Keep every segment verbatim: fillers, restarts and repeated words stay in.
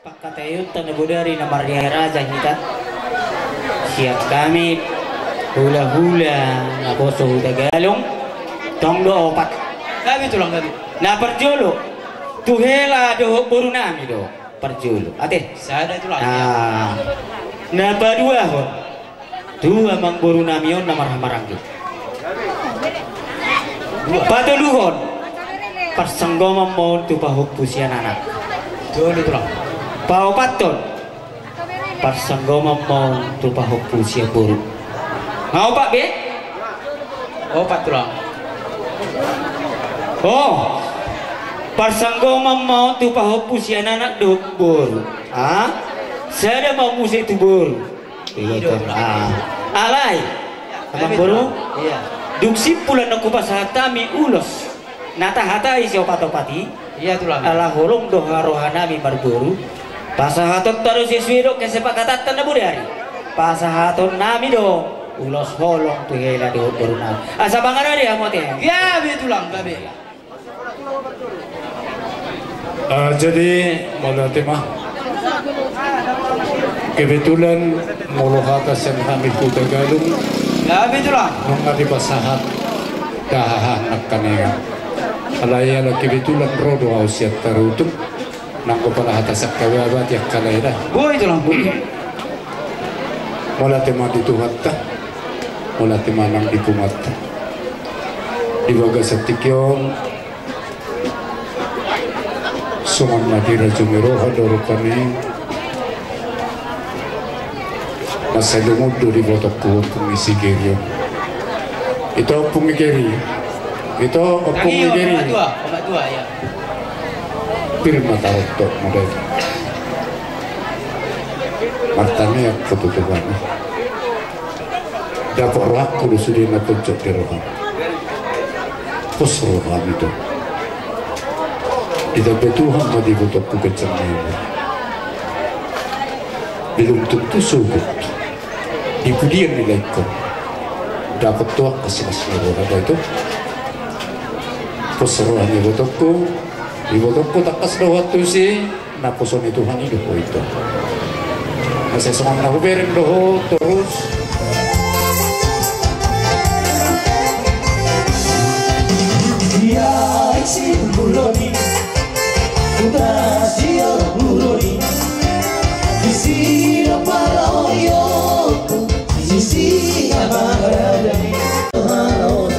Pangkataion ta na bodari na marria raja hita. Siap hami hulahula naposo Hutagalung. Tong do opat. Gabe tulang, gabe. Na parjolo tu hela dohot boru nami do. Parjolo ate. Sada tulang. Na paduahon tu amangboru nami on na marhaha maranggi. Patoluhon, parsanggoman ma on tu pahompu sian anak. Paopathon, parsanggoman ma on tu pahompu sian boru. Nga opat be? Opat tulang. O, parsanggoman ma on tu pahompu sian anak dohot boru. Sada ma on muse tu boru. Alai amangboru, dung simpul annon hupasahat hami ulos na tahatai siopat-opat i. Ala holong do roha nami marboru. Pasahaton ta do sesuai dohot kesepakatan ta na bodari. Pasahaton nami do ulos holong tu hela dohot boru nami. Asa mangarade hamu ate. Gabe tulang, gabe. Jadi mauliate ma. Kebetulan molo hata sian hami Hutagalung, nunga dipasahat dahahan nangkaningan. Alai ala kebetulan ro do au sian Tarutung. Nanggo pala hata sangkababa tiak kalai da. Boi tulang, boi. Mauliate ma di Tuhanta. Mauliate ma nang di punganta. Di bagasan tingki on songon na dirajumi roha do rupani. Masa lungun do di botongku ompung ni si Geri on. Ito ompung ni Geri. Ito ompung ni Geri. Pir ma tarotop model. Martangiang ho tu Tuhan. Dapot rohangku do sude na tonjok di roham. Pos roham ito. Ditambai Tuhan ma di botongku kencang ni umur. Belum tentu sogot. Di pudian ni laingkon. Dapot tu angka silas ni roha da ito. Pos roha ni botongku. Di botongku tangkas do huantusi. Naposo ni Tuhan i do ho ito. Masa songon na hubereng do ho torus. Ia isi buloni, utas ia buloni. Isi na pala oyo, isi na pala oyo.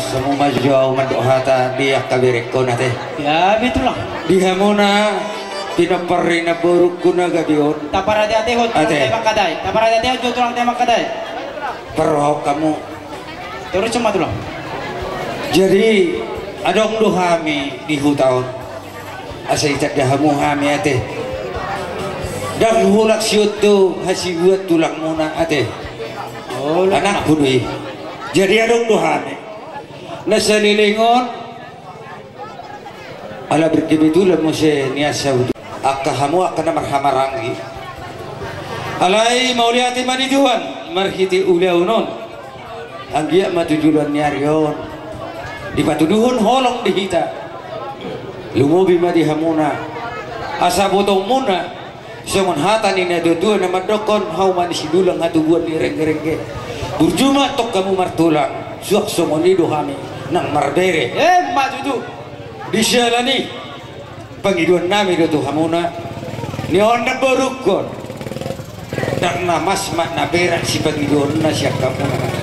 Samu maju jo au mandok hata di angka berengkon ate. Ya, betul lah. Di hamuna pinompar ni namborungku na gabe on. Taparate-atehon, ate. Taparate-atehon, taparate-atehon jo tulang, taparate-atehon. Parrohahon hamu. Torus ma tulang. Jadi adong do hami di huta on. Asa ditanda hamu hami ate. Ndang huulak sian tu hasibuan tulangmuna ate. Oh, anakku do i. Jadi adong do hami. Na saleleng on ala berkebetulan muse nian saut. Angka hamu angka na marhahamaranggi. Alai mauliate ma di Tuhan marhite ulaon on. Anggiat ma tu joloan ni ari on dipatuduhon holong di hita. Lumobi ma di hamuna. Asa botongmuna songon hata ni natuatua na mandokkon, hauma ni sidulang hatubuan ni renggerengge. Burju ma antong hamu martulang, suang songon i do hami nang marbere. Emma tutu. Di siala ni i pangidoannami do tu hamuna. Ni on namborungkon. Ndang na mas ma na berat sipangidoonna sian hamuna.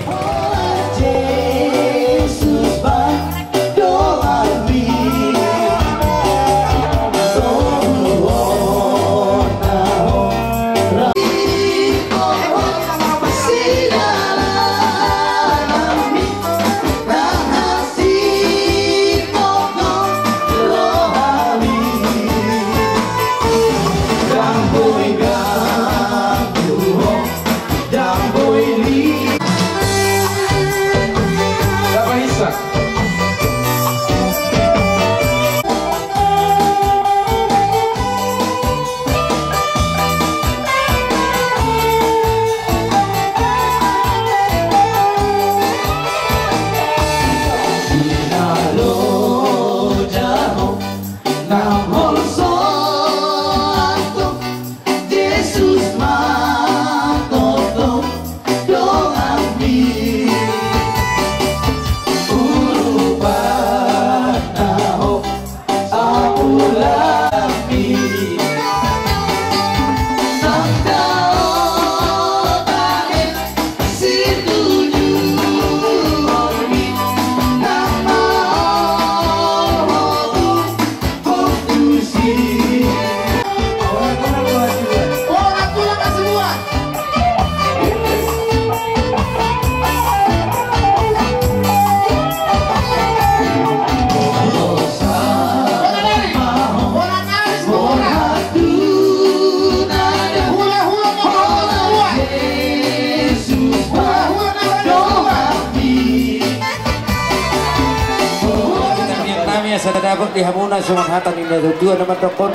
Nami asa dapot di hamuna songon hata ni natuatua na mandokkon.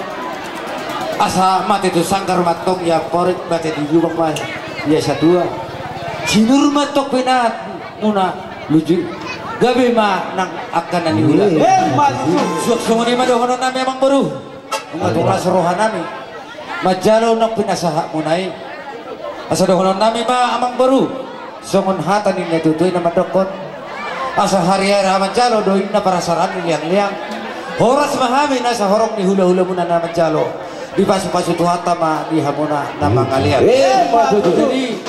Asa mate tu sanggar ma antong ia porik, mate di lubang ma ia satua. Sinur ma antong penaanmuna luju. Gabe ma nang angka na niula. Suang songon i ma dohonon nami amang boru. Nunga tung las roha nami manjalo nang pinasahatmuna i. Asa dohonon nami ma amang boru songon hata ni natuatua i na mandokkon. Asa hariara manjalo do inna parasaran ni leangleang. Horas ma hami nasa horong ni hulahulamuna na manjalo. Dipasupasu Tuhanta ma di hamuna na mangalean. Jadi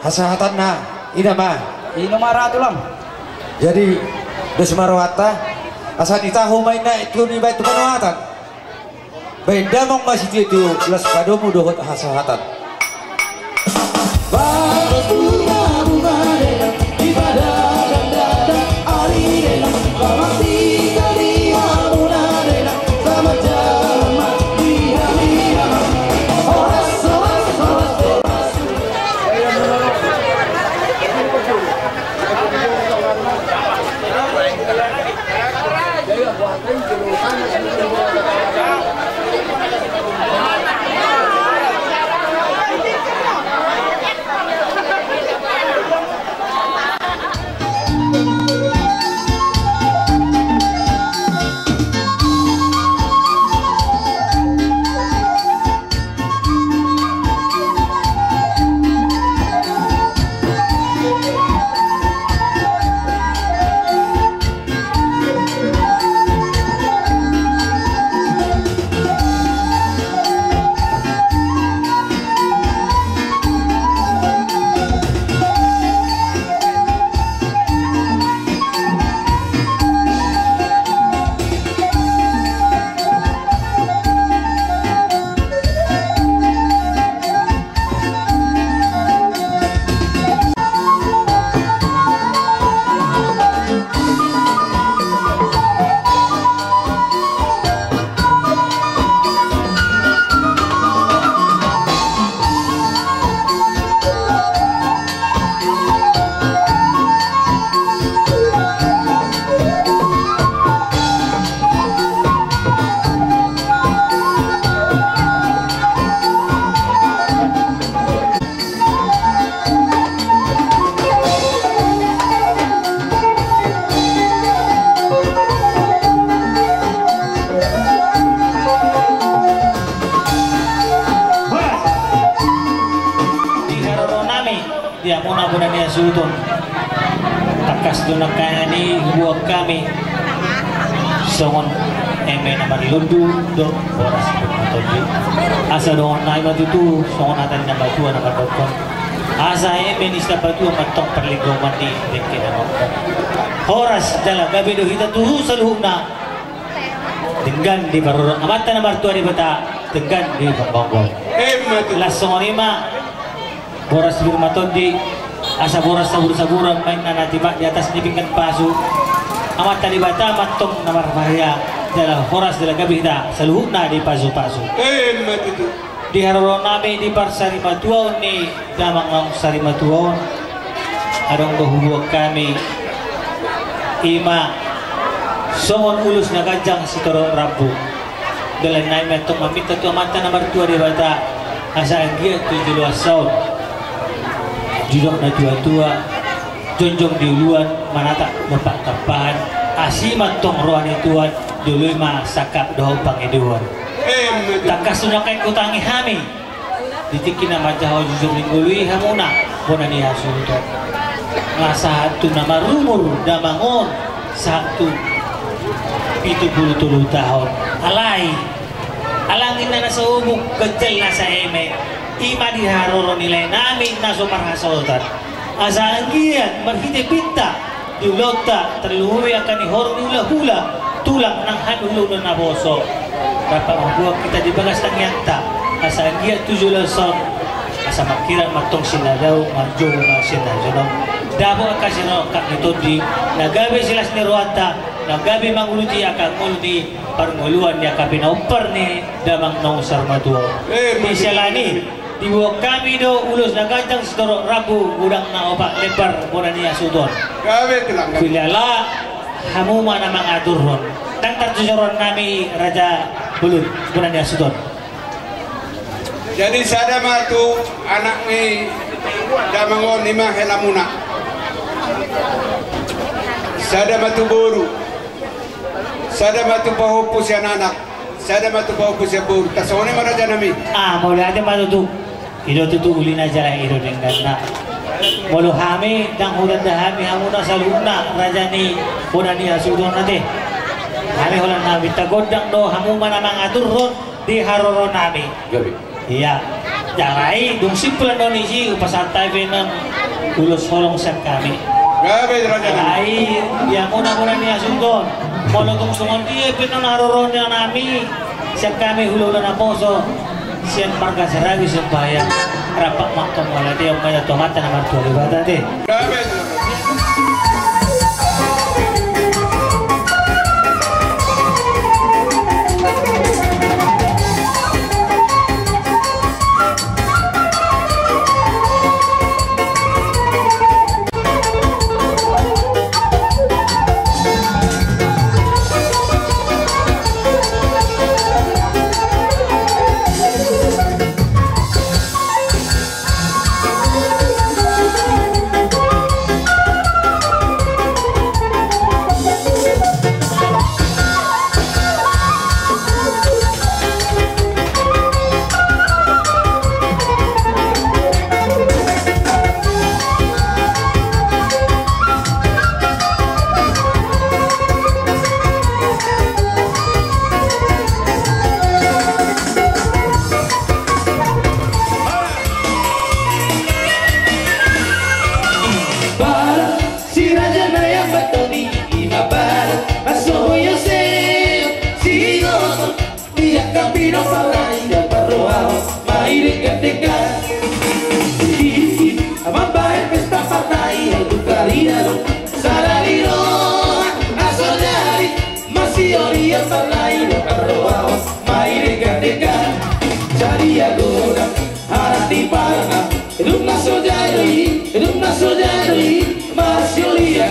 hasahatanna i ma. I ma ra tulang. Jadi dos ma rohanta. Asa ditahu ma inna i tu niba tu panuatan. Baen damang ma sitio tu las padomu dohot hasahatan. Tangkas do nangkaningan i huboan hami songon eme na marlundu dohot boras Purba Tondi. Asa dohonon nami ma tutu songon hata ni na matua na mandokkon: Asa eme ni sahabatua ma antong parlinggoman ni dengke na mangkok. Horas jala gabe do hita tu saluhutna. Denggan di parorot Amanta na martua Debata, denggan di panggogo. Emma tutu. Laos songon i ma boras Purba Tondi, asa boras sabur-saburan ma inna na tipak di atas ni pinggan pasu. Amanta Debata ma antong na marparia, jala horas jala gabe hita saluhutna dipasu-pasu. Emma tutu. Di haroro nami di parsarimatuaon ni damang naung sarimatua on, adong do huboan hami, i ma songon ulos na ganjang sitorop rambu. Dalan nami ma antong maminta tu Amanta na martua Debata, asa anggiat tu joloan on didok na tua-tua, jongjong di uluan, manatap dompak tampahan, asi ma antong roha ni Tuhan, jolo i ma sangkap dohot pangidoan. Tangkas do nangkin hutangi hami di tingki na manjalo jujur ni ngolu i hamuna bona ni hasuhuton. Nga sahat tu na marumur damang on sahat tu pitu pulu tolu taon. Alai, alani na saubuk ganjal na saeme, i ma di haroro ni lae nami na so marhasohotan. Asa anggiat marhite pinta di ulaonta, tarlumobi angka ni horong ni hula-hula, tulang nang hami hulahula naposo. Rap ma huboan hita di bagas tangiangta, asa anggiat tu joloan on, asa mangkirat ma antong sinadao, manjou ma sinajonong. Dapot angka sinarongkap ni tondi, na gabe silas ni rohanta, na gabe manguduti angka ngolu ni parngoluan ni angka pinompar ni damang naung sarimatua. Eh, di siala ni i, diboan hami do ulos na ganjang sitorop rambu, godang na opat lembar bona ni hasuhuton. Gabe tulang. Pilala hamu ma na mangaturhon. Ndang tarjujur roha nami Raja Bolon bona ni hasuhuton. Jadi sada ma tu anak ni damang on, i ma helamuna. Sada ma tu boru. Sada ma tu pahompu sian anak. Sada ma tu pahompu sian boru. Tarsongon i ma raja nami. Ah, mauliate ma tutu. I do tutu ulina jala i do dengganna. Molo hami, ndang hutanda hami hamuna saluhutna raja ni bona ni hasuhuton ate. Hami holan na minta gondang do hamu ma na mangaturhon di haroro nami. Gabe. Ia, jala i dung simpul annon i, hupasahat hami pe annon ulos holong sian hami. Gabe, raja nami. Jala i, ia muna-muna ni hasuhuton. Molo tung songon dia pe annon haroro nami sian hami hulahula naposo sian marga Sirabi Sembahyang, rap ma antong mauliate on ma tu Amanta na martua Debata ate. Gabe. Baru si raja na i ambaton i, ima baru aso hoyo se si goto. Ia kapido parai da parroha ma i denggan-denggan. Di mambahen pesta partai ai tu karina do sada di roha na so jadi. Masiori ia parai da parroha ma i denggan-denggan. Jadi ia godang anak ni parna dung na so jadi, dung na so jadi. Masiori ia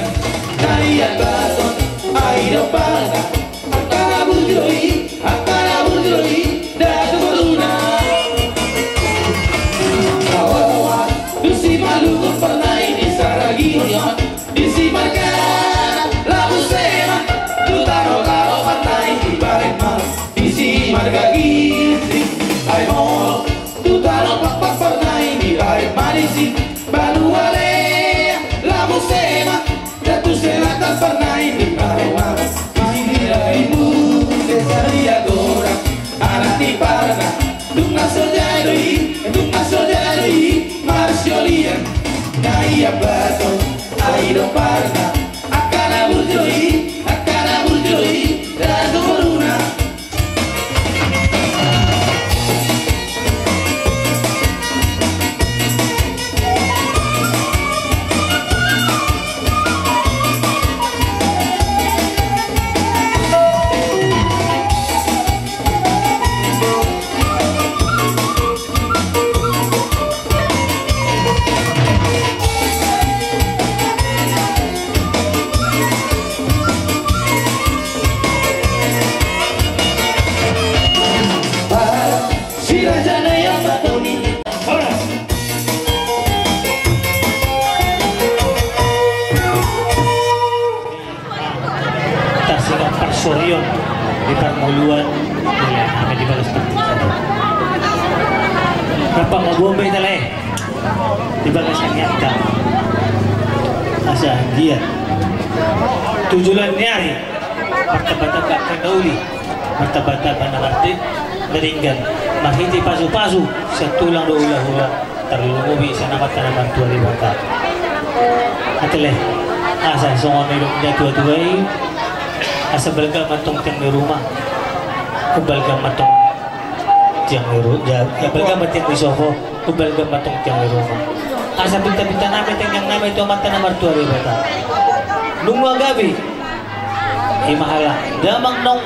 na i ambaton ai do parna. Angka na burju i, angka na burju i, datu boruna. Awa-awa, dung si maluhut parna i di saragi on, dung si marga Labusema, dung tano-tano parna i di Barema, dung si marga Ginting. Ai molo dung tano pakpak parna i di Barema, dung si banua Lea Labusema, datu Ido parta, angka na burju i, angka na burju i, ratu boruna. Tarsongon parsorion di parngoluan, di bagas partingkian. Rap ma hamu, amang inang, di bagas anggianta. Asa anggiat tu joloan ni ari martambatamba angka na uli, martambatamba na mardenggan, marhite pasupasu sian tulang dohot hulahula, tarlumobi sian Amanta na martua Debata. Ate lae, asa songon nidok ni natuatua i, asa balga ma antong tiang ni ruma, umbalga ma antong tiang ni ru-, ya, ya, balga ma tiang ni sopo, umbalga ma antong tiang ni ruma. Asa pintapintanami, tangiangnami tu Amanta na martua Debata. Nunga gabe, ima hala damang naung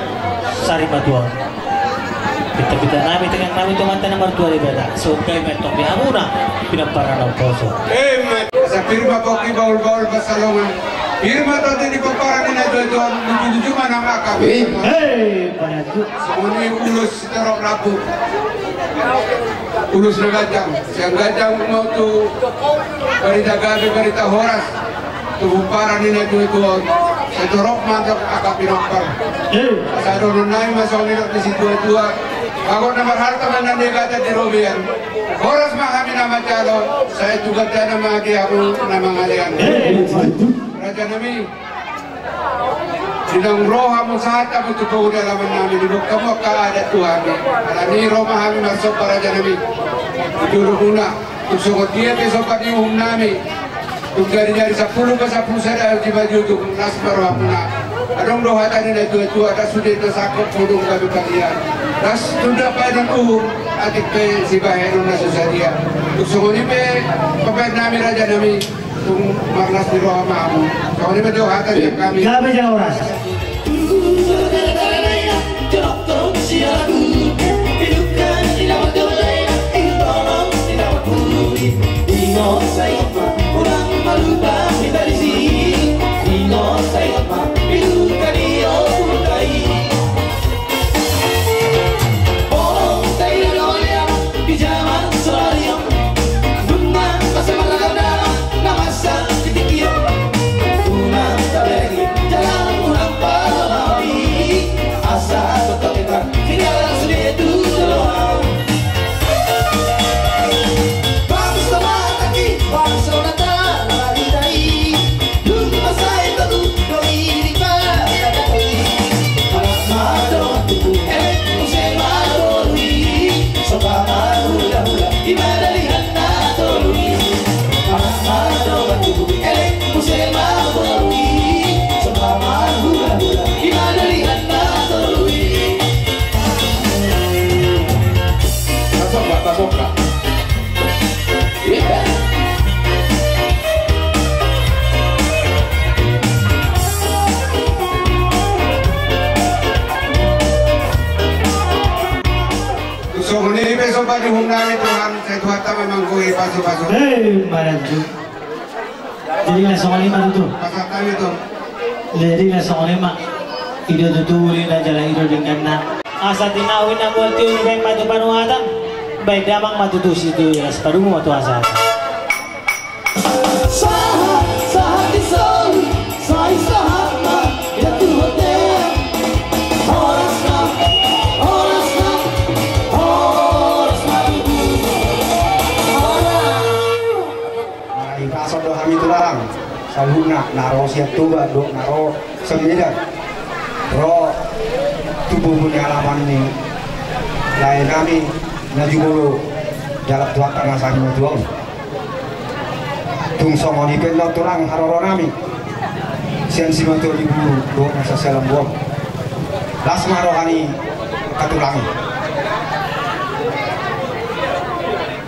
sari matua. Pintapintanami, tangiangnami tu Amanta na martua Debata, songon i ma antong di hamuna pinomparna na umposo. Amen. Asa pir ma pongki, bahulbahul pansalongan, pir ma tondi di pomparan ni natuatua, lujuluju ma nang angka. Hei, pada tu. Songon i ulos sitorop rambu. Ulos na ganjang, sian ganjang ma tu barita gabe, barita horas. Tu pomparan ni natuatua on, sai torop ma antong angka pinompar. Eh. Asa dohononnami ma songon nidok ni situatua: Bagot na marhalto ma na niagatan di robean, horas ma hami na manjalo, sai tu gandana ma di hamu na mangalean. Eh. Rajanami, di naung ro hamu, sahat hamu tu pungu ni alamannami, didok hamu angka adat tu hami. Alani i ro ma hami marsomba, rajanami, di jolomuna. Tung songon dia pe somba ni uhumnami, tung jari-jari sampulu pasampulu sada, di baju tung las ma rohamuna. Adong do hata ni natuatua: Ndang sude na sangkot, molo dung gabe palian, las tunda bahenon uhum, atik pe sibahenon na so sadia. Tung songon i pe pambahenonnami, rajanami, tung marlas ni roha ma hamu. Songon i ma jo hata sian hami. Gabe jala horas. Di jaman sadari on, dung na masa marragam dalan, na masa di tingki on, unang tabereng i jala unang paramahon i, asa tongtong i ma tinggal sude tu joloan. Bangso Batak i, bangso na tarbarita i. Tasok, Pak, tasok, Pak. Songon i pe somba ni uhumnami, Tuhan, sai Tuhanta ma manggohi pasupasu. Hei, maraju. Jadi na songon i ma tutu. Pasahat hami tu. Jadi na songon i ma. I do tutu ulina jala i do dengganna. Asa tinahu na mual tiur, baen ma tu panuatan, baen damang ma tutu situtu, asa padumu ma tu asa. Sahat, sahat di solu, sai sahat ma ia tu bontean. Horas ma, horas ma, horas ma tutu. Horas. Ai pasahat do hami, Tulang, saluhutna na ro sian Toba dohot na ro sian Medan, ro tu pungu ni alaman ni laenami na jumolo, jala Tuhanta ma sari matua on. Tung songon i pe annon tulang haroro nami sian simatua ni boru dohot na sian sialang boru. Las ma roha ni angka tulang i.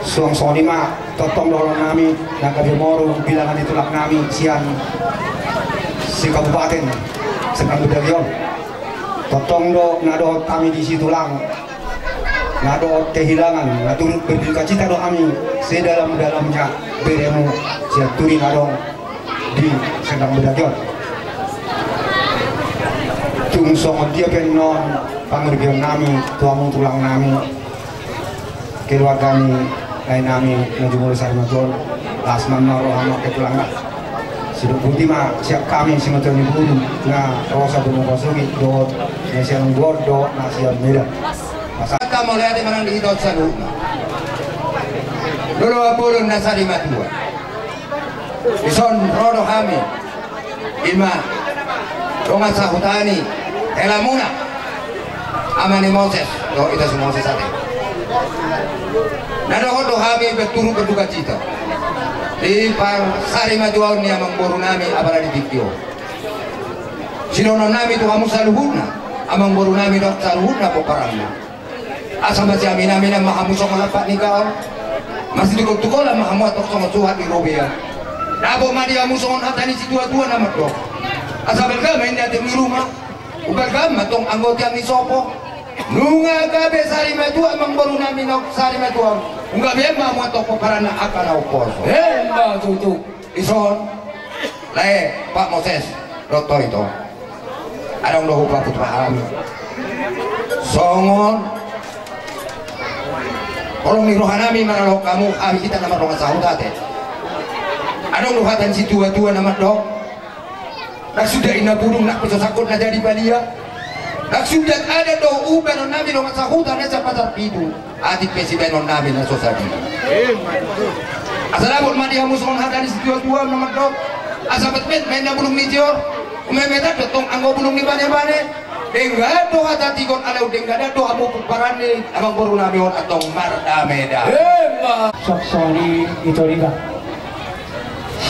Suang songon i ma tongtong dohonon nami na gabe moru bilangan ni tulang nami sian sekabupaten Serdang Bedagai on. Tongtong do na dohot hami disi tulang na dohot kehilangan, na turut berdukacita do hami sedalam-dalamnya beremu sian turi na adong di Serdang Bedagai on. Tung songon dia pe annon pangurupion nami tu hamu tulang nami, keluarga ni lae nami na jumolo sari matua on, las ma annon roha ni angka tulang na. Sidok boti ma sian hami simatua ni boru na ro sahat tu Muka Sogit dohot na sian Ambon dohot na sian Medan. Mauliate ma nang di hita on saluhutna. Lolo Apollon na sari matua. Dison ro do hami, i ma dongan sahuta ni helamuna, ama ni Moses dohot ita si Moses ate. Na dohot do hami berturut berdukacita di parsarimatua on ni amangboru nami, apala di tingki on. Sidohonon nami tu hamu saluhutna, amangboru nami dohot saluhutna pomparanna. Asa masiaminaminan ma hamu songon lampak ni gaol, masitungkoltungkolan ma hamu antong songon suhat ni robean. Dapot ma di hamu songon hata ni situatua na mandok: Asa balga ma inna tiang ni ruma, umbalga ma antong anggo tiang ni sopo. Nunga gabe sarimatua amangboru nami na sarimatua on, umgabean ma hamu antong pomparanna angka na umposo. Emma tutu. Dison, lae, Pak Moses dohot Ito, adong do hupasahat hami songon holong ni roha nami maralohon hamu, hami hita na mardongan sahuta ate. Adong do hata ni situatua na mandok: Nang suda inna pudung, nang pe so sangkot na jadi palia. Nang suda adat dohot umbanon nami dongan sahuta na sian Pasar Pitu, atik pe sibahenon nami na so sadia. Asa dapot ma di hamu songon hata ni situatua na mandok: Asa metmet ma inna bulung ni tior, umemetan do antong anggo bulung ni banebane. Denggan do hata tingki on, alai denggan do hamu pomparan ni amangboru nami on antong mardamedame. Emma. Songon i, Ito, denggan.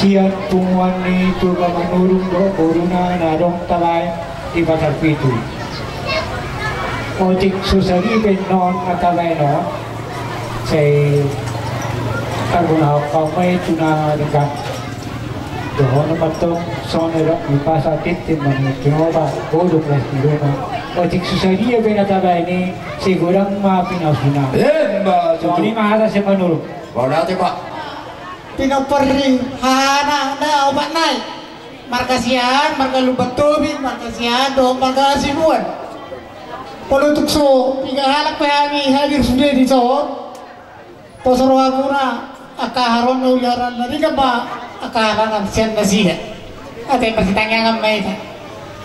Sian punguan ni Purba Manurung dohot boruna na adong tabaen di Pasar Pitu. Otik so sadia pe annon na tabaen on, sai targuna hamu ma i tu na denggan. Dohonon ma antong songon na didok ni pasa: Tintin ma ninna tinopa, godang las ni ruma. Otik so sadia pe na tabaen i, sai godang ma pinasuna. Emma tutu. Songon i ma hata sian Manurung. Mauliate, Pak. Pinompar ni hahana na opat nai, marga Siahaan, marga Lumban Tobing, marga Siahaan dohot marga Hasibuan. Molo tung so piga halak pe hami hadir sude dison, poso rohamuna, angka haroan na uli haroan na denggan ma angka harangan sian nasida. Ate, marsitangiangan ma hita.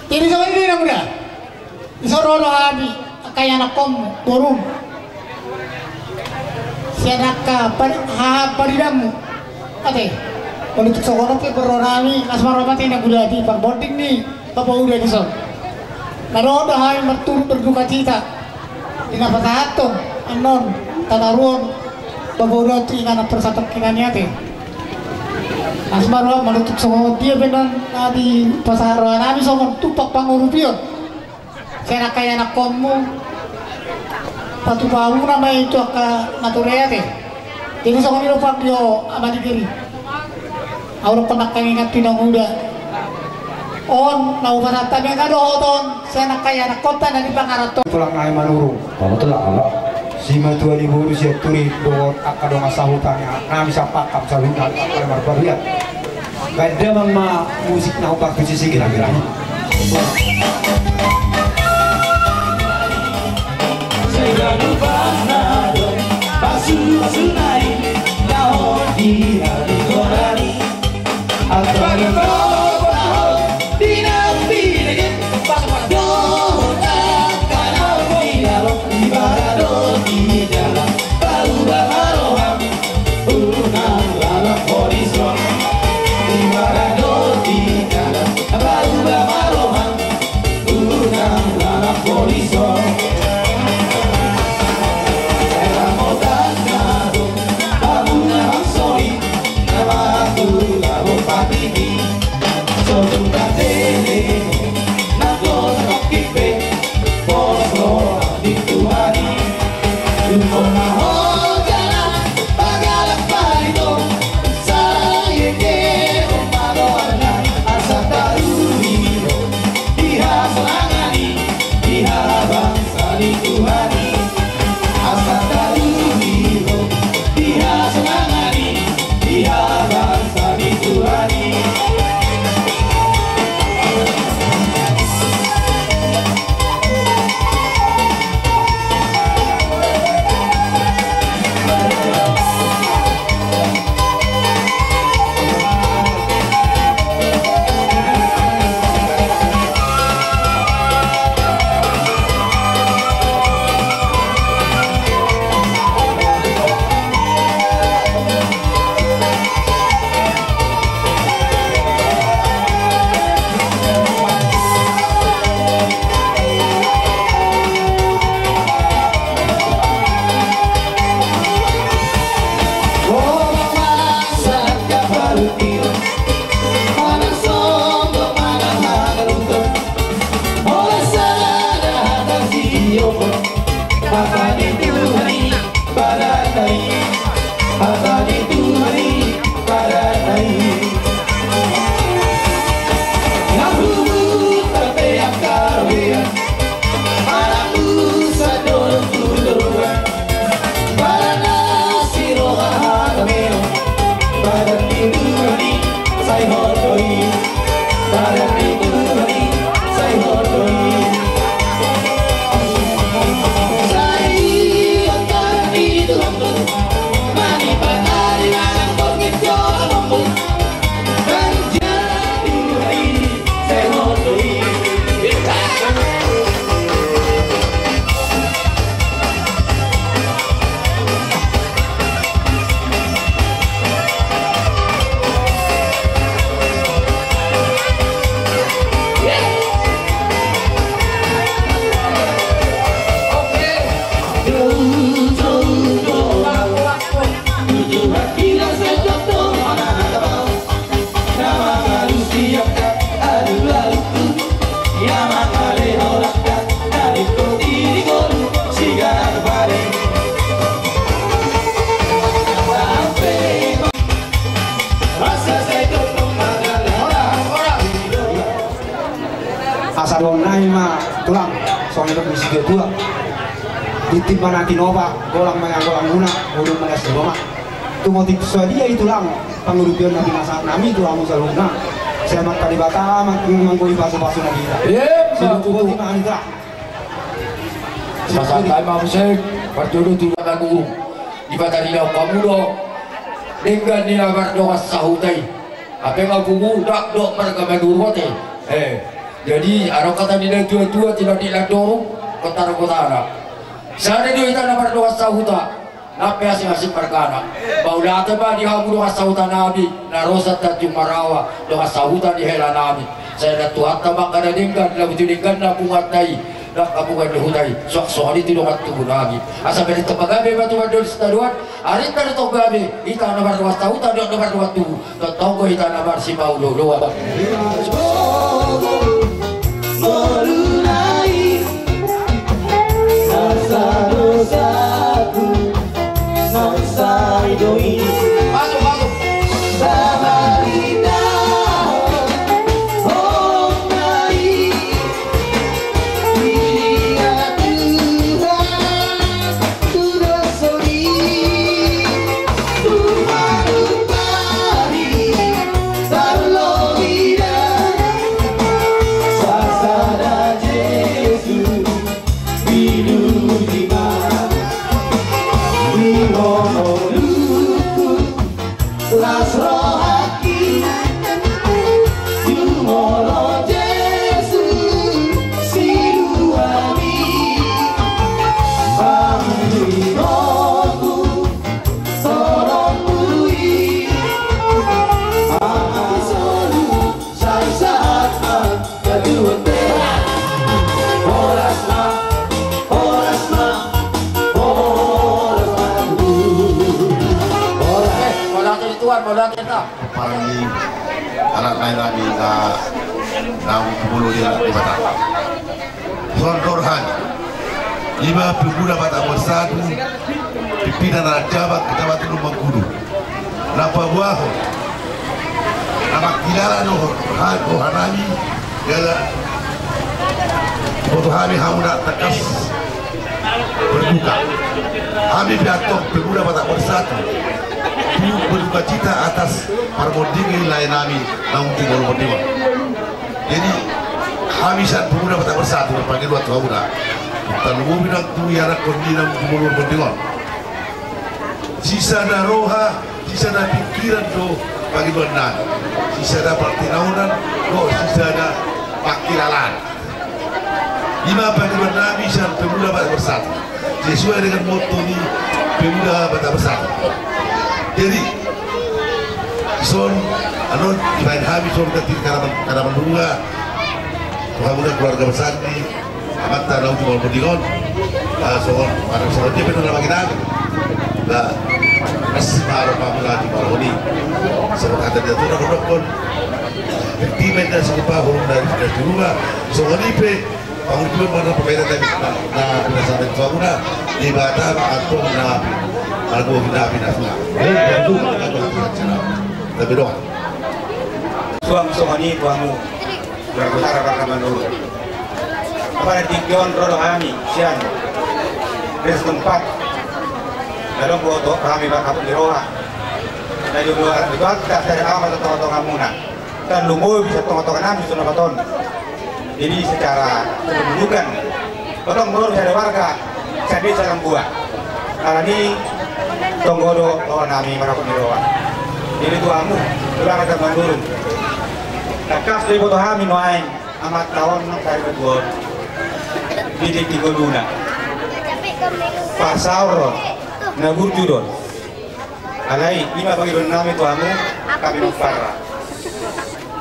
Jadi songon i do, na muda. Dison ro do hami, angka ianakhonmu, borum, sian angka pari-, haha paridanmu. Ate, molo tung songon on pe borhat hami, las ma roha ma tu inang uda di parbonding ni bapa uda dison. Na ro do hami marturut berdukacita di na pasahathon annon tataruhon bapa uda tu inganan parsatongkinan i, ate. Las ma roha, molo tung songon dia pe annon na dipasahat roha nami songon tumpak pangurupion sian angka ianakhonmu, patupaonmuna ma i tu angka na ture, ate. Jadi songon i do, Pak, di ho, Ama ni Giri. Ahu dokkon nangkaningan tu inang uda. On na hupasahat hami, nga dohot on sian angka ianakhonta na di pangaranto. Tulang nami Manurung. Molo tulang, ala. Simatua ni boru sian turi dohot angka dongan sahuta nami, sampakam saluhutna, angka na marbaruian. Baen damang ma musik na hupakusi sigirang-girang. Sai ganup na do pasupasu nai, laho di ari goran. Antong do laho di na binege, pasupasu dohot angka na di dalan, di bagasan dohot di dalan, paluba ma roham. Asa dohon nami ma tulang, songon na didok ni situa-tua. Tintin ma na tinopa, golang ma na golang muna, godang ma na siroma. Tung otik sadia i tulang, pangurupion na pinasahat nami tu hamu saluhutna. Sai Amanta Debata ma manggohi pasu-pasu na hita. Ima tutu. Pasahat ma muse, parjolo tu Manurung. Dipataridahon hamu do denggan ni na mardongan sahuta i. Hape nga pungu, ndang dohot marga Manurung ote. Eh, jadi adong hata ni na tua-tua, tinadek na dorung, kota-kotana. Sada do hita na mardongan sahuta. Nang pe asing-asing margana. Mauliate ma di hamu dongan sahuta nami na ro sian Tanjung Marawa, dongan sahuta ni hela nami. Sai Amanta Tuhanta ma angka na denggan, na buti denggan na punguanta i, na angka punguan ni huta i. Suang songon i tu dongan tubu nami. Asa bere tong ma gabe ma tu mandol sitadoan. Arinta do tong gabe, hita na mardongan sahuta dohot na mardongan tubu. Tongtong do hita na marsipaolo-oloan. Solu nai, sasa dosaku, na sai do i. Masuk, masuk. Sabarita, oh, nai. Las rohaki, jumolo Jesus, siluami, pangulionku, solopui, anak solu, sai sahat ma, jatuh tera. Horas ma, horas ma, horas ma. Horas. Eh, horas ma, horas ma. Pomparan ni anak nai nami na, na umur di Debata. Songon hami, ima pemuda Batak Bersatu, pimpinan anak jabat, Kecamatan Lumban Kudu. Na paboahon, na mangkilala do ha, roha nami, jala diboto hami hamu na tangkas berduka. Hami pe antong pemuda Batak Bersatu, turut berduka cita atas parmondingan ni lae nami na umur di ngolu monding on. Jadi, hami sian pemuda Batak Bersatu, marpangidoan tu hamuna. Tarlumobi nang tu ianakhon ni na umur di ngolu monding on. Sisada roha, sisada pingkiran do pangidoan nami. Sisada partinangonan, dohot sisada pangkilalaan. Ima pangidoan nami sian pemuda Batak Bersatu, sesuai dengan motto ni pemuda Batak Bersatu. Jadi, dison, annon, dibaen hami songon i, harapan, harapan bunga tu hamuna keluarga besar ni amanta na umur di ngolu monding on. Ah, songon, songon dia pe na lagi nang. Bah, masih marah pamula di marah ni. Songon hata ni atur, songon dia pe na sumpa, songon dia pe na sumpa. Songon i pe, pangurupion ma na pemeda tadi na, na pinasahat tu hamuna, Debata ma antong na, na dua hina pinasahat. Tapi doang. Suang songon i tu hamu, Bergusara Barna Manurung. Apala tingki on ro do hami sian desa setempat. Lalu buat hami marhaput ni roha. Na jolo anak ni Tuhanta, sada ama tu tonga-tongamuna. Tarlumobi sian tonga-tonga nami songon na patong. Jadi secara kependudukan, potong baru sada warga, sada desa Lambua. Alani tonggo do roha nami marhaput ni roha. Jadi tu hamu, keluarga Manurung. Tangkas do diboto hami nuaeng amanta on nang sari batuon. Di tingki ngoluna. Pasaor on, na burju do on. Alai, ima pangidoan nami tu hamu, hami mamparra.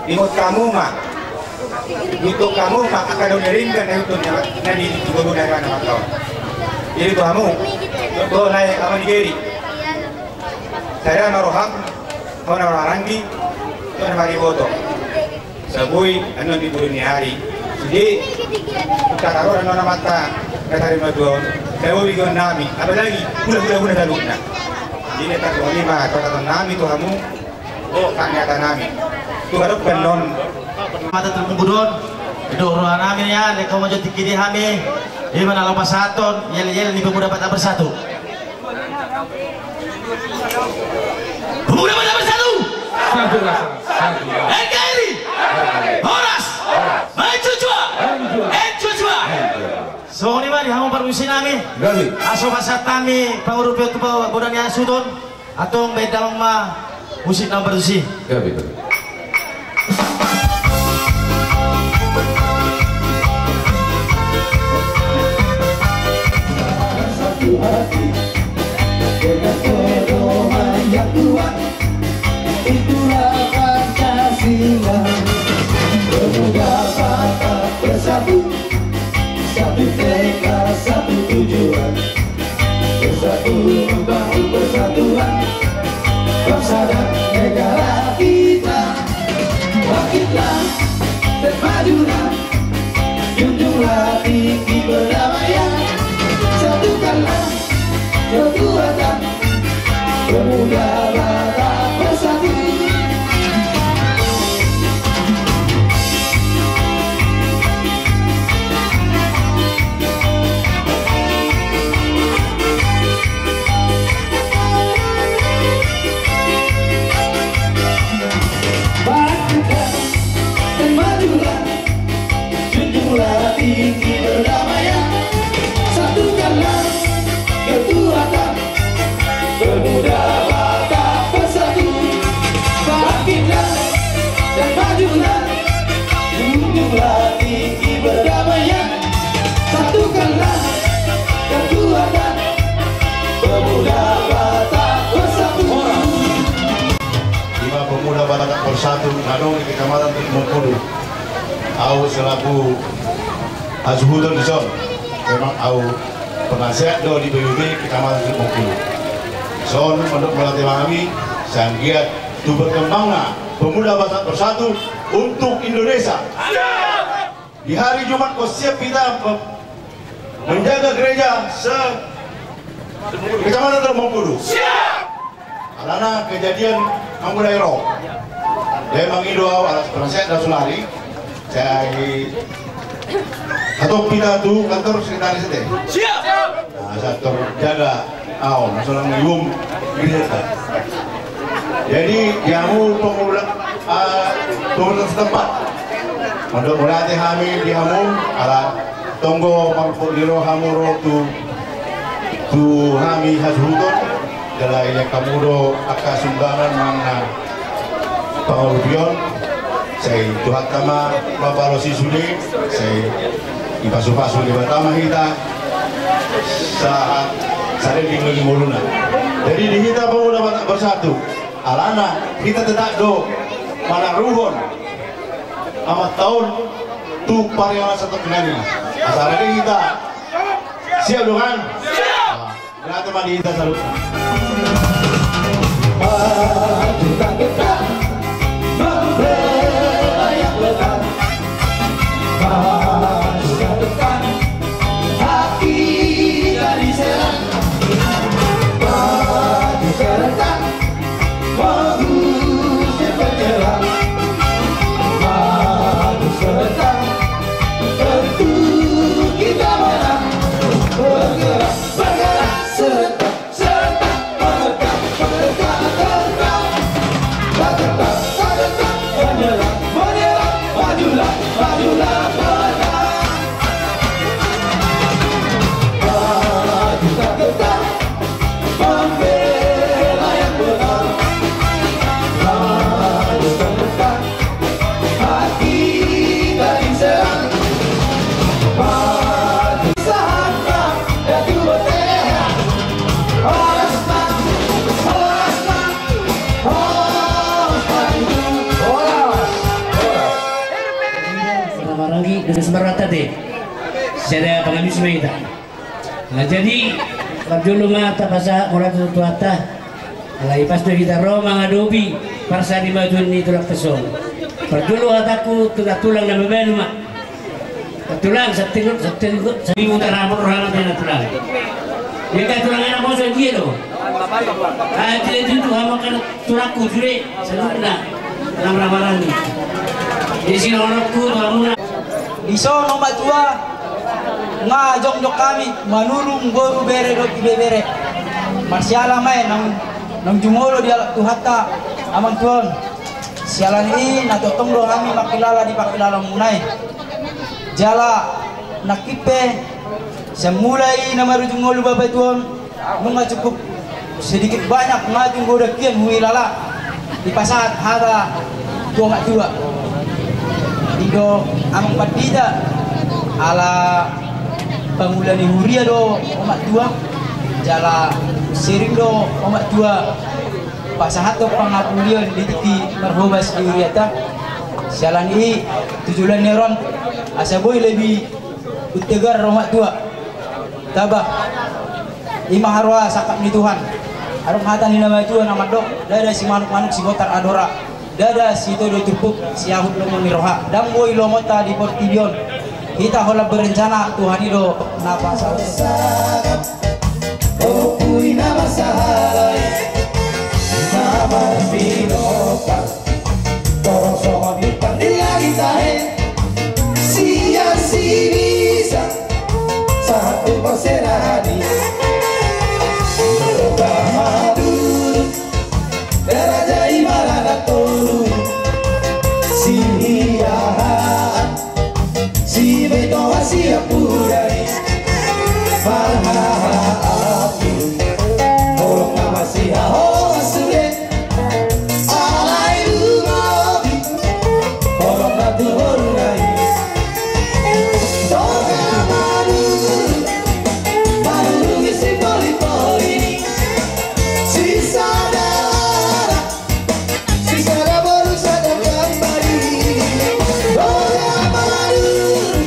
Ingot hamu ma, ingot hamu ma, angka daun ni ringgan na ingot na, na di, di ngoluna i na mangkaon. Jadi tu hamu, tu na i ama ni Geri. Sada ma roham, ho na marhaha ranggi, ho na mariboto. Saboi, annon di bulu ni ari. Jadi, tararuran non amanta, na tarima tuaon. Saboi, di ngoluna nami, apalagi, hula-hula, hula talukna. Jadi, na tarlumobi ma, tu hata nami, tu hamu, oh, hata nami. Tu hadok pe annon. Mata terpungkudon. Didok roha nami, ya, lehon ma jo tingki di hami. Ima na laho pasahathon yel-yel ni Pemuda Batak Bersatu. Pemuda Batak Bersatu! Satu rasa, satu rasa. N K R I! Horas! Horas! Mencujua! Mencujua! Mencujua! Songon i ma di hamu parmusik nami. Gabe. Asa pasahat hami pangurupion tu godang ni hasuhuton. Antong bahen damang ma musik na partusi. Gabe, gabe. Satu hati dengan pedoman yang kuat, itulah Pancasila. Pemuda Batak Bersatu, satu tekad, satu tujuan. Bersatu membangun persatuan bangsa dan negara kita. Bangkitlah dan majulah, junjunglah tinggi perdamaian. Satukanlah kekuatan Pemuda Batak Bersatu. Bangkitlah dan majulah, junjunglah tinggi perdamaian. Satukanlah kekuatan Pemuda Batak Bersatu. Bangkitlah dan majulah, junjunglah tinggi perdamaian. Satukanlah kekuatan Pemuda Batak Bersatu. Ima Pemuda Batak Bersatu na adong di Kecamatan Teluk Mengkudu. Au selaku hasuhuton dison, memang au penasehat do di P B B Kecamatan Teluk Mengkudu. Son mandok mauliate ma hami, sai anggiat tu berkembangna Pemuda Batak Bersatu untuk Indonesia. Di hari Jumat kau siap kita me-, menjaga gereja se-, Kecamatan Teluk Mengkudu. Siap! Alana kejadian mangulai ro. Dia mangido au alas penasehat dan sulari. Sai hatop kita tu kantor sekretaris ate. Siap! Nah, asa terjaga au, na so nang ium gereja. Jadi, di hamu pengula-, ah, pengurus setempat. Mandok mauliate hami di hamu, ala tonggo marpudi ro hamu ro tu, tu hami hasuhuton, jala dilehon hamu do angka sumbangan manang pangurupion, sai Tuhanta ma mambalosi sude, sai dipasupasu Debata ma hita, sahat saleleng ni ngoluna. Jadi di hita Pemuda Batak Bersatu, alana hita tetap do manaruhon amanta on tu parianan santong nami. Asa rade hita. Siap do kan? Siap. Nah, berarti mari kita salut. Maju tak gentar, membela yang benar. Maju tak gentar, hak kita diserang. Maju serentak, mengusir penyerang. Maju serentak, tentu kita menang. Bergerak, bergerak, serentak, serentak, bergerak, bergerak, bergerak. Tak gentar, tak gentar, menyerang, menyerang. Majulah, majulah, menang. Maju tak gentar, membela yang benar. Maju tak gentar, hak kita diserang. Maju sahabat, ya dua tehat. Horas, Pak. Horas, Pak. Horas, Pak. Horas. Horas. Maranggi, dos marata te. Sada pangabis ma hita. Nah, jadi, parjolo ma tapasahat mauliate tu Tuhanta. Alai pas do hita ro mangadopi parsadimajuon ni tulang tason. Parjolo hatangku tu tulang na mabalu ma. Tulang, santabi, santabi, santabi, mutar hapor rohana tu tulang. Dia kan tulang anak bos dia do. Ah, tidak itu tu hamu kan tulangku sude, saluhutna. Nang ramarani. Di sini orangku, tu hamuna. Dison omak tua, nga jongjong hami manurung boru, bere dohot ibebere. Marsiala ma i naung, naung jumolo dialap Tuhanta, amang tua on. Siala ni i na tongtong do hami mangkilala di pangkilalamuna i. Jala nangkin pe, sian mulai na marujung ngolu bapa tua on, nunga cukup sedikit banyak nga tung godang hian huhilala, dipasahat hata tu omak tua. I do amang pandita, ala pangula ni huria do omak tua, jala sering do omak tua pasahathon pangapulion di tingki marhobas di hurianta. Siala ni i, tu joloan ni ari on, asa boi lebih untegar omak tua. Taba, i ma haroa sangkap ni Tuhan. Adong hata ni na matua na mandok, ndada simanukmanuk sibontar adora, ndada sitodo turpuk siahut lomo ni roha. Ndang boi lomonta di portibi on, hita holan berencana, Tuhan i do na pasaut. Ompu i na marsahalai, na marpinompar, torop songon bintang di langit tahe. Sian sibisa sahat tu parserahan i, Toga Maduru, raja i maranak tolu, sihiahaan, sibitoan siampudan i, marhahaanggi, holong na masihaholongan sude. Alai lumobi holongna tu boruna i. Toga Maduru, manurungi sipolipoli ni, sisada anak, sisada boru, sada pambali. Toga Maduru,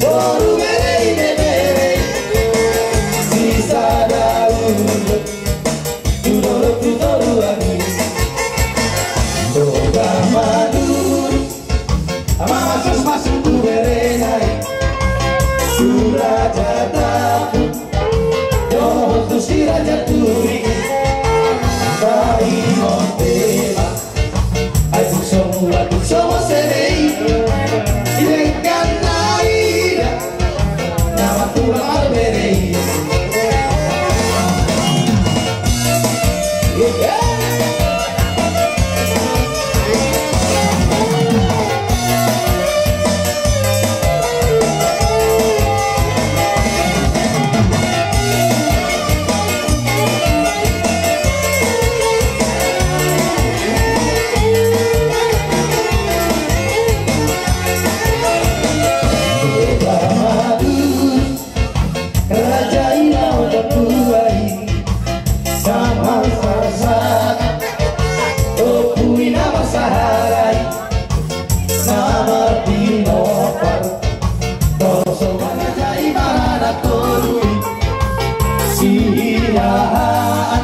boru, bere, ibebere, sisada ulu tu dolok tu toruan i. Toga Maduru, mamasu-masu tu berena i, tu raja Tambun dohot tu si raja Turi. Taringot hami, ai tung so mula tung so mose be i, denggan na ida na martulang marbere i. Raja i na oda tuai, sama sasa, ompu i na marsahalai, na marpinompar, torop songon raja i maranak tolu, sihiahaan,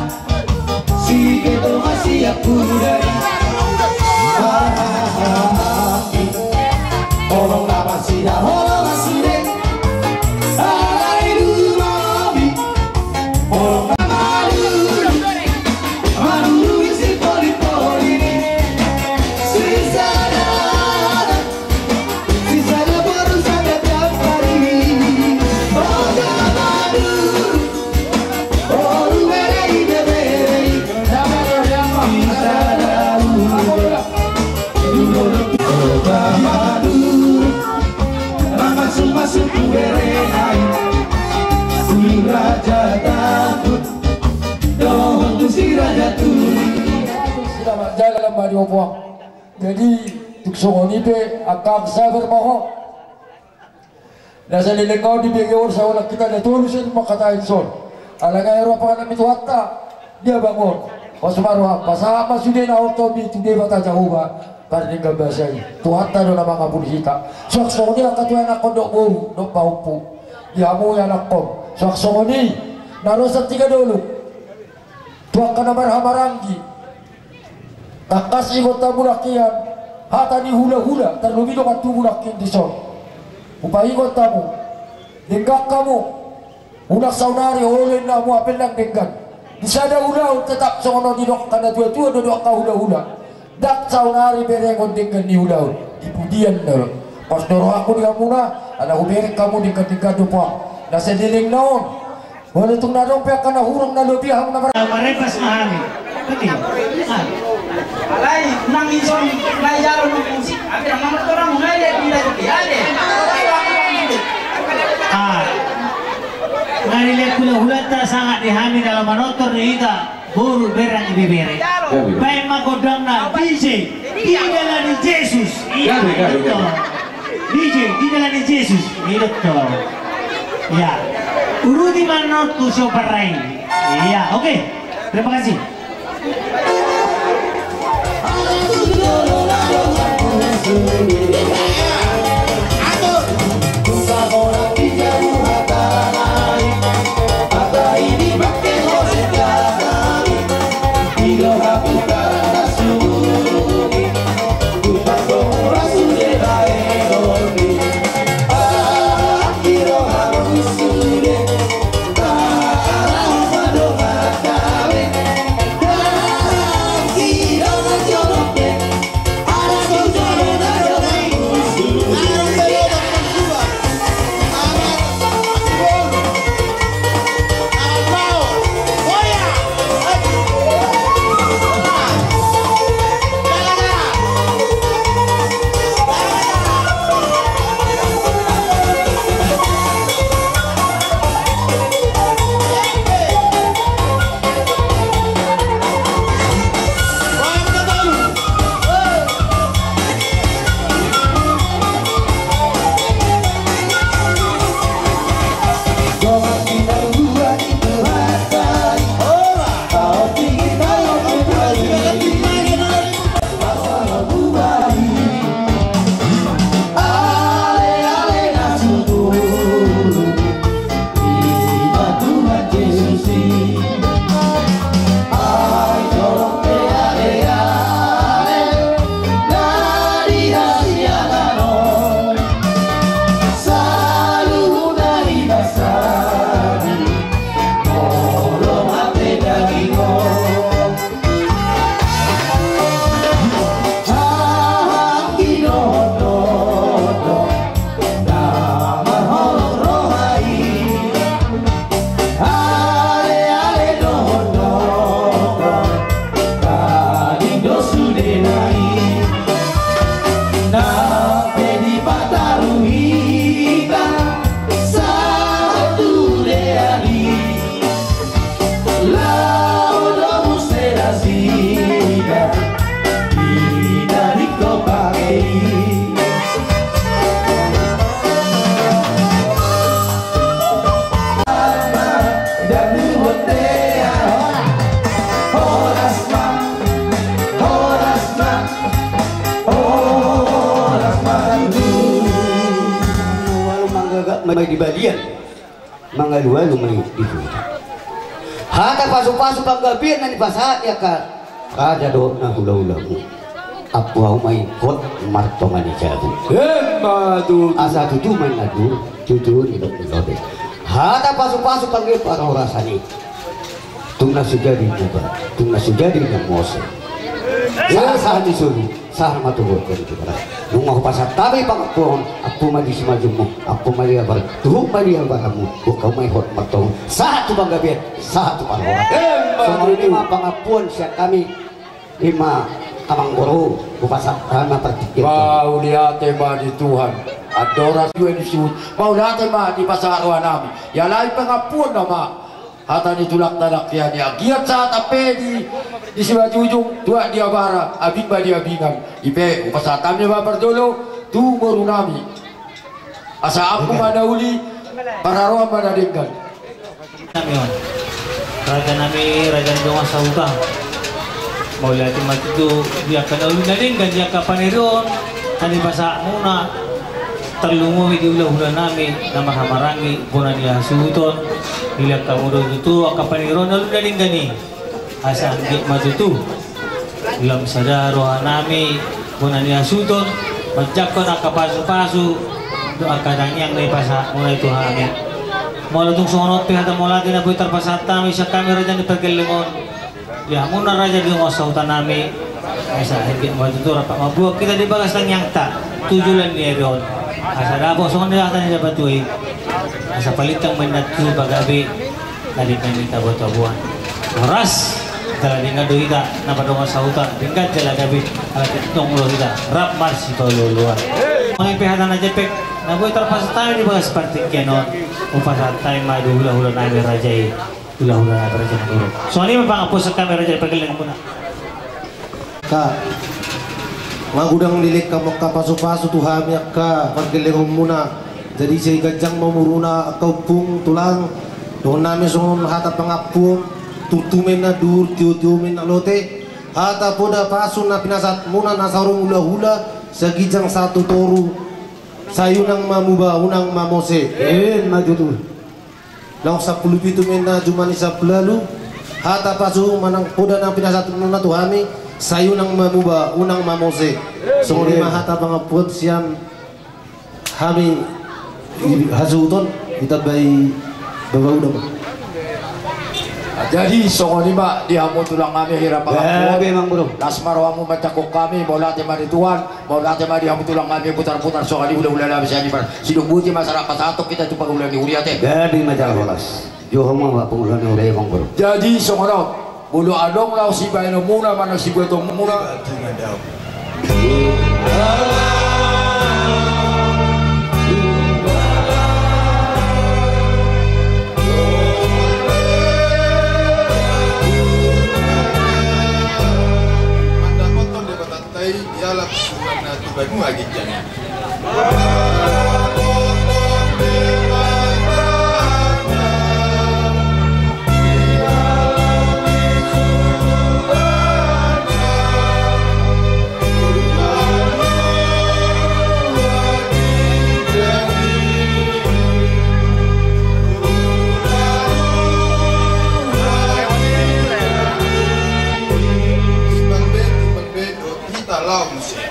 sibitoan siampudan i, marhahaanggi, holong na masihaholongan sude. Alai lumobi holongna, manurungi sipolipoli ni, sisada anak, sisada boru, sada pambali. Toga Maduru, boru, bere, ibebere, sisada ulu. Toga Maduru, mamasu-masu tu berena i, tu raja Tambun dohot tu si raja Turi. Selamat jalan ma di opo. Jadi tung songon i pe, angka sabar ma ho. Na saleleng on dibege on saola hita na tolu sian mangkatai dison. Ala nga i roha panganon ni Tuhanta di abang on. Pos ma roha, pasahat ma sude na horta on tu Debata Jahowa, pardenggan basa i. Tuhanta do na mangapuli hita. Suang songon i angka tu anakkon dohot boru dohot pahompu. Di hamu anakkon, suang songon i na ro sian Tigadolok tu angka na marhahamaranggi. Tangkas ingot hamu nangkin hata ni hulahula, tarlumobi dongan tubu nangkin dison. Hupaingot hamu, denggan hamu. Unang saonari olo inna hamu hape ndang denggan. Di sada ulaon tetap songon on didok angka natuatua dohot angka hulahula. Ndang saonari berengon denggan ni ulaon. Di pudian do Pas do rohangku di hamuna, ala hubereng hamu di tingkat-tingkat dope. Na saleleng na on. Molo tung na adong pe angka na hurang na lobi hamu na mar- Marepas ma hami. Betul. Ah. Alai nang ison na ijalo nang musik, tapi nang manortor hamu na dia bila dia dia. Ah. Nang dilihat hula-hulanta sangat di hami dalam manortor di hita. Boru, bere nang ibebere. Gabe. Baen ma gondangna, D J. Di dalan ni Jesus. Iya, gabe, gabe, betul. Gabe. D J, di dalan ni Jesus. Iya, betul. Iya. Uruti ma on tu siopat rai. Iya, oke. Terima kasih. Mangalualu ma i di balian. Mangalualu ma i di huta. Hata pasupasu panggabean na nipasahat ni angka raja dohot na hulahulamu. Ampu hamu ma i hot martonga ni jabu. Emma tutu. Asa tutu ma i na tutu, tutu nidok ni lode. Hata pasupasu panggabean parhorasan i. Tung na so jadi muba, tung na so jadi na mose. Sahat-sahat ni solu. Sahat ma tu hot dari tu barat. Nunga hupasahat hami pangampuon, ampu ma di simanjunmu, ampu ma di abar, tuhuk ma di abarmu, boan hamu ma i hot martonga, sahat tu panggabean, sahat tu parhorasan. Emma tutu. Songon i ma pangampuon sian hami, i ma amang boru, hupasahat hami ma partingkian. Mauliate ma di Tuhan, andorang dua ni suhut, mauliate ma dipasahat roha nami, ia lain pangampuon nama. Hata ni tulangta nangkin i, anggiat sahat hape di, di simanjujung, tuat di abara, abing ma di abingan. I pe, hupasahat hami ma parjolo, tu boru nami. Asa ampu ma na uli, parharoan ma na denggan. Nami on. Raja nami, raja ni dongan sahuta. Mauliate ma tutu, di angka na uli na denggan, di angka panirion, na nipasahatmuna. Tarlumobi di hulahula nami na marhahamaranggi bona ni hasuhuton, dilehon hamu do tutu angka panirion na uli na denggan i. Asa anggiat ma tutu lam sada roha nami bona ni hasuhuton manjangkon angka pasupasu dohot angka tangiang na nipasahatmuna i tu hami. Molo tung songon on pe hata mauliate na boi tarpasahat hami sian hami raja ni pargelleng on. Ia hamuna raja ni dongan sahuta nami. Asa anggiat ma tutu rap ma buat hita di bagas tangiangta. Tujuan ni ari on asa dapot songon dia hata ni satua i. Asa palintang ma inna tu pagabe. Tadi kan ni tabo-taboan. Horas. Jala denggan do hita na padongan sahuta, denggan jala gabe. Ala tong do hita rap marsipaolo-oloan. Mangin pe hata na jempek na boi tarpasahat hami di bagas partingkian on. Hupasahat hami ma di hula-hula nami raja i. Hula-hula nami raja i. Songon i ma pangampuon sian hami raja i, pargellengon muna. Ka, nga godang dilehon hamu angka pasu-pasu tu hami angka pargellengon muna. Jadi sai ganjang ma umurmuna angka ompung tulang. Dohonon nami songon hata pangampuon, turtu ma inna duhur, tio-tio ma inna lote. Hata poda pasu na pinasahatmuna na saur matua hula-hula, sai ginjang sahat tu toru. Sai unang ma muba, unang ma mose. Emma tutu. Laos sampulu pitu ma inna jumadi sampulu ualu. Hata pasu manang poda na pinasahatmuna tu hami, sai unang ma muba, unang ma mose. Songon i ma hata pangampuon sian hami, i, hasuhuton, ditambai Bapak Uda ma. Jadi songon i ma di hamu tulang nami hira pangampuon. Gabe, Amang Boru. Las ma rohamu manjangkon hami, mauliate ma di Tuhan. Mauliate ma di hamu tulang nami, putar-putar songon i hula-hula nami sian Ibar. Sidung boti ma sara pasahathon hita tu pangula ni huria te. Gabe ma jala horas. Joho ma pangula ni huria i, Amang Boru. Jadi songon on, molo adong laos sibahenonmuna manang sibuatonmuna. Mandapothon Debata tai dialap suhutna tu banua ginjang i. Hita laho muse.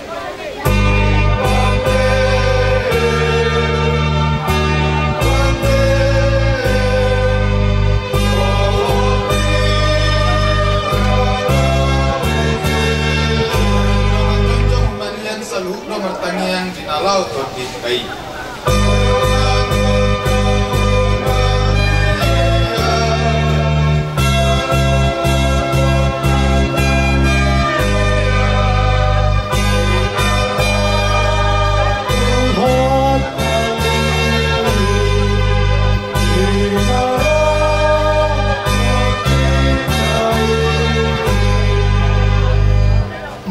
Saluhutna martangiang di na laho tondinta i.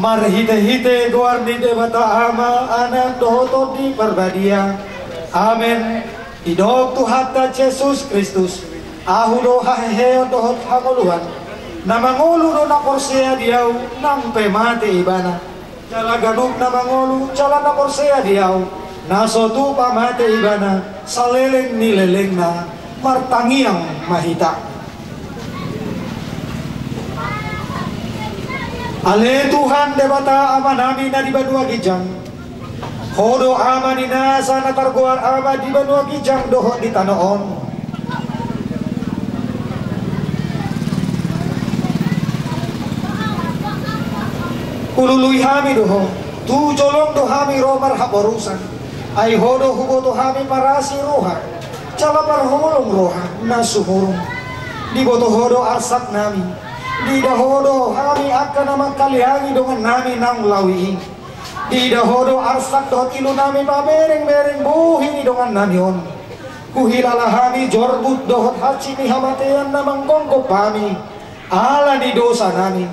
Marhite-hite goar ni Debata Ama, Anak dohot Tondi Parbadia. Amen. Didok Tuhanta Jesus Kristus, ahu do haheheon dohot hangoluan. Na mangolu do na porsea di ahu, nang pe mate ibana. Jala ganup na mangolu jala na porsea di ahu, na so tupa mate ibana, saleleng ni lelengna. Martangiang ma hita. Ale Tuhan Debata Amanami na di banua ginjang, Ho do Ama ni nasa na targoar Ama di banua ginjang dohot di tano on. Hulului hami do Ho, tu jolom do hami ro marhaporusan. Ai Ho do huboto hami parasi roha jala parholong roha na sumurung. Diboto Ho do arsaknami. Diida Ho do hami angka na mangkaliangi dongannami naung laho i. Diida Ho do arsak dohot ilunami pabereng-bereng bohi ni dongannami on. Huhilala hami jorbut dohot hansit ni hamatean na manggonggom hami ala ni dosanami.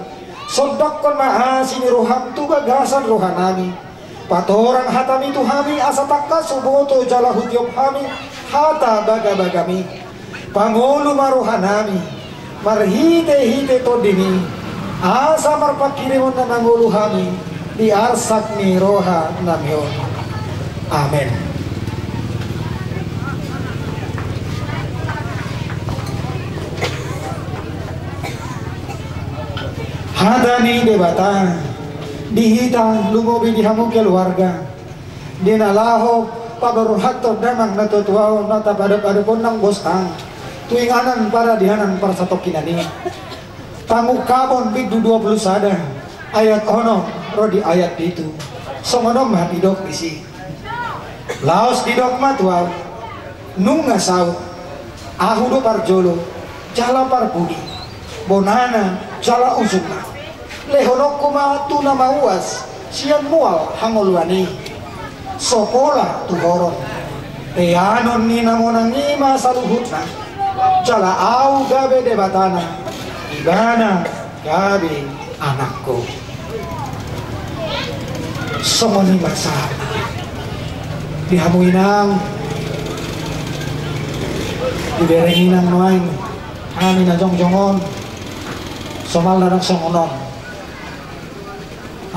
Sondanghon ma asi ni roham tu bagasan rohanami. Patorang hatami tu hami asa tangkas huboto jala hutiop hami hata bagabagami. Pangolu ma rohanami marhite-hite Tondimi, asa marpanghirimon na mangolu hami di arsak ni rohanami on. Amen. Hata ni Debata di hita, lumobi di hamu keluarga. Di na laho paborhathon damang na tuatua on na tapaadop-adop on nang bosna tu inganan paradianan parsatongkinan i. Pangungkapon bindu dua pulu sada ayat onom ro di ayat pitu. Songon on ma didok disi. Laos didok ma tu ahu, nunga saut, ahu do parjolo jala parpudi, bonana jala ujungna. Lehononku ma tu na mauas sian mual hangoluan i. So pola tuhoron, teanon ni na monang i ma saluhutna. Jala ahu gabe Debatana, ibana gabe anakku. Songon i ma sahatna di hamu inang, dibereng inang nuaeng hami na jongjong on. Somalna ndang songon on.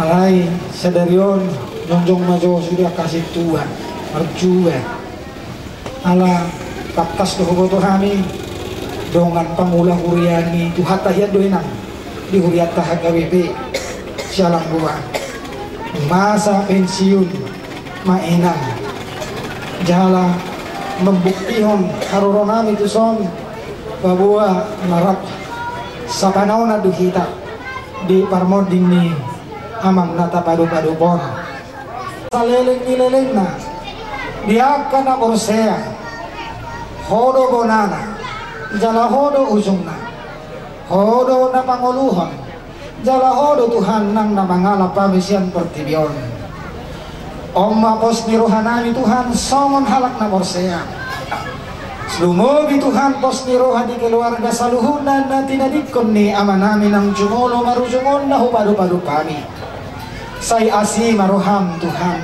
Alai sadari on jongjong ma jo sude angka sintua marjua. Ala tangkas do huboto hami dongan pangula huria ni Tuhanta hian do inang di hurianta H K B P Sialang Boa. Masa pensiun ma inang jala mambuktihon haroronami tuson paboa na rap sapanaon do hita di parmonding ni amang na tapadupadup on. Saleleng ni lelengna di angka na porsea, ho do bonana jala ho do ujungna, ho do na pangoluhon jala ho do Tuhan nang na mangalap hami sian portibi on. On ma pos ni rohanami Tuhan songon halak na porsea. Lumobi Tuhan pos ni roha di keluarga saluhutna na tinadingkon ni amanami nang jumolo marujung on na hupadupadup hami. Sai asi ma roham Tuhan.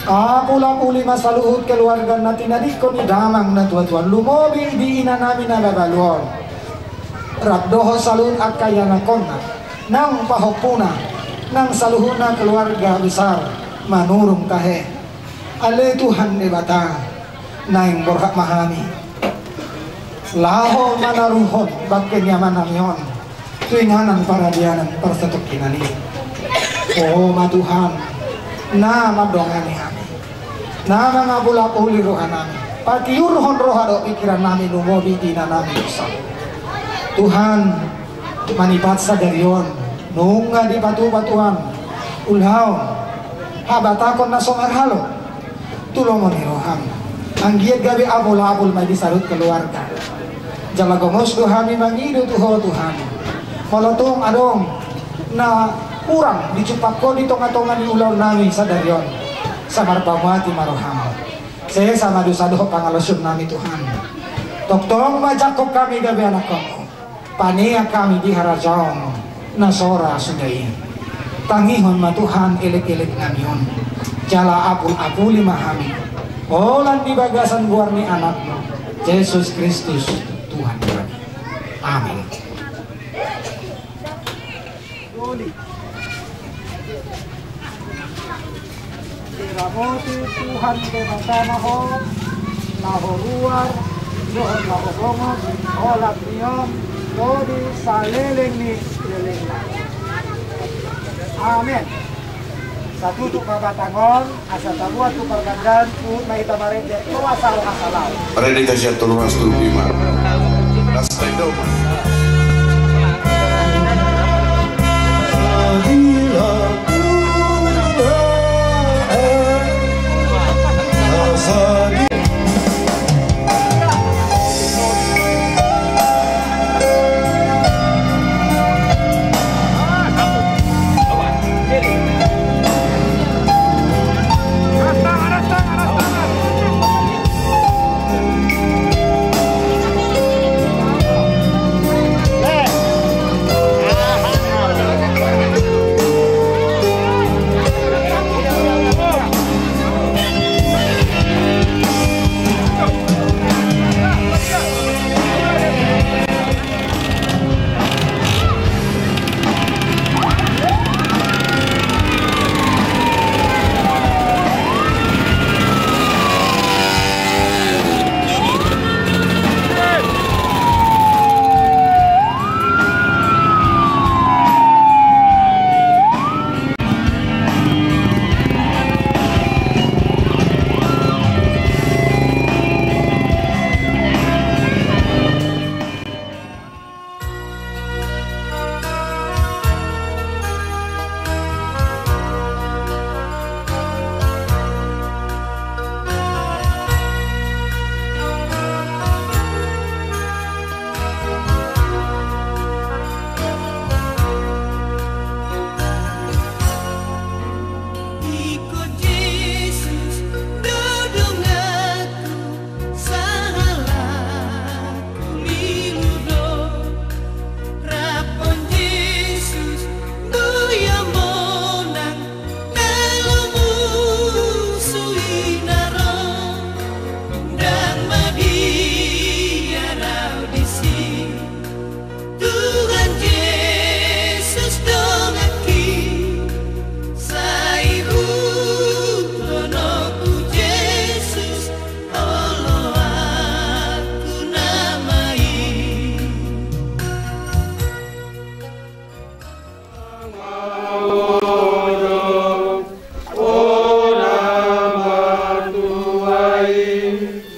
Apulapuli ma saluhut keluarga na tinadingkon ni damang na tuatua, lumobi di inanami na mabalu on. Rap dohot saluhut angka ianakkonna nang pahompuna nang saluhutna keluarga besar Manurung tahe. Ale Tuhan Debata, naeng borhat ma hami laho manaruhon bangke ni amanami on tu inganan paradianan parsatongkinan i. Ho ma Tuhan na mandongani hami, na mangapulapuli rohanami, patiurhon roha dohot pingkirannami lumobi di inanami dosa. Tuhan, manipat sadari on nunga dipatupa Tuhan ulaon habatahon na so marhalo tu lomo ni roham. Anggiat gabe apulapul ma di saluhut keluarga. Jala gomos do hami mangido tu Ho Tuhan, molo tung adong na hurang dijumpang Ho di tongatonga ni ulaonnami sadari on, sai marpamuati ma roham. Sesa ma dosa dohot pangalaosionnami Tuhan. Tongtong ma jangkon hami gabe anakkonmu. Paneang hami di harajaon na so ra suda i. Tangihon ma Tuhan elekeleknami on, jala apulapuli ma hami holan di bagasan goar ni Anakmu Jesus Kristus Tuhannami. Amin. Diramoti Tuhan Debata ma ho, na ho ruar dohot na ho bongot, holan ni on ro di saleleng ni lelengna. Amen. Satutup ma batang on. Asa taboan tu pargandaan, huhut ma hita marende tolu asa, asa laho. Marende hita sian tolu asa, tolu lima. Las tendo.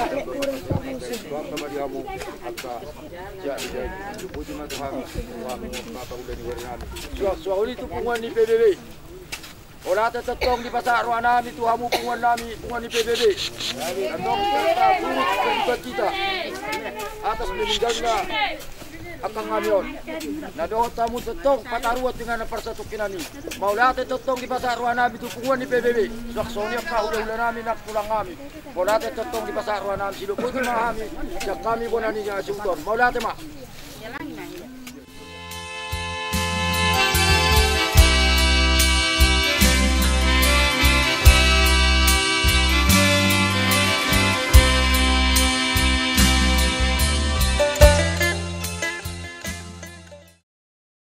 Tuhan sama di hamu, angka, jadi, jadi, puji ma Tuhan, Tuhan, angka ulaon ni huria nami. Suang, suang uli tu punguan ni P B B. Mauliate tongtong dipasahat roha nami tu hamu punguan nami, punguan ni P B B. Tongtong serta turut terlibat hita atas meninggalna angkang nami on. Na dohot hamu tongtong pataruhon tu inganan parsatongkinan i. Mauliate tongtong dipasahat roha nami tu punguan ni P B B. Suang songon i angka hulahula nami nang tulang nami. Mauliate tongtong dipasahat roha nami, sidok boti ma hami, sian hami bona ni Sihuton. Mauliate ma.